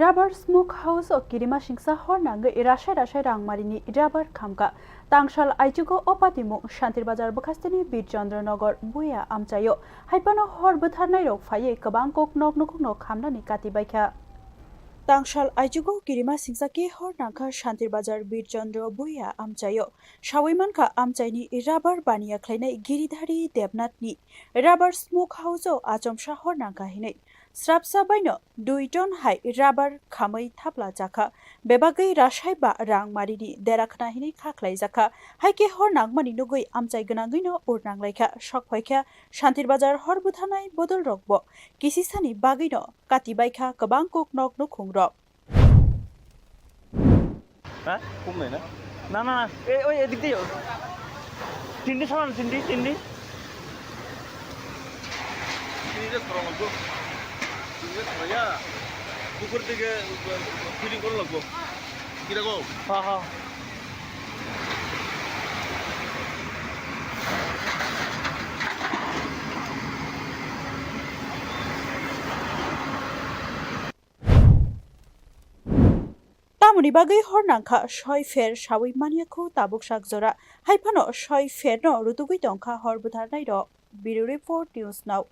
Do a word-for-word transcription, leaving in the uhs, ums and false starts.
Rubber Smoke House o kirima singsa hor nangwi rasai rasai rangmarini rubber khamkha. Tangsal aichugo o patimung Shantir Bazar bwkhasteni Bir Chandra Nagar buya amchaio. Haiphano hor bwtharnairok phaiwi kwbang kok nok nukhungno khamnani kati baikha. Tangsal aichugo kirima singsa khe hor nangkha Shantir Bazar Bir Chandra buya amchaio. Sawi mankha amchaini rubber baniya khlainai Giridhari Debnathni Rubber Smoke House o achomsa hor nangkha hinwi. Srapsa baino dui ton hai rubber khamwi thapla jakha. Bebagwi rasai ba rangmarini dera khna hinwi kha khlaijakha. Hai khe hor nangmani nugwi amchai gwnangwino ur nanglaikha. Sok phaikha Shantir Bazar hor bwtharnai bodolrokbo kisisani bagwino kati baikha kwbang kok nok nukhungrok. Ha? Kum nai na? Na, na, na. Eh, oi, edik diyo. Tindi sana, tindi, tindi. Tindi de sorong lagbo. Tindi de sorong ya. Pukur dige, uh, feeling koro lagbo. Kira go? Ha, ha. Tamoni bagwi hor nangkha soi pher sawi manya khu tabuk sak jora. Haiphano soi pherno rutugwi tongkha hor bwtharnairok. Bureau Report News Now.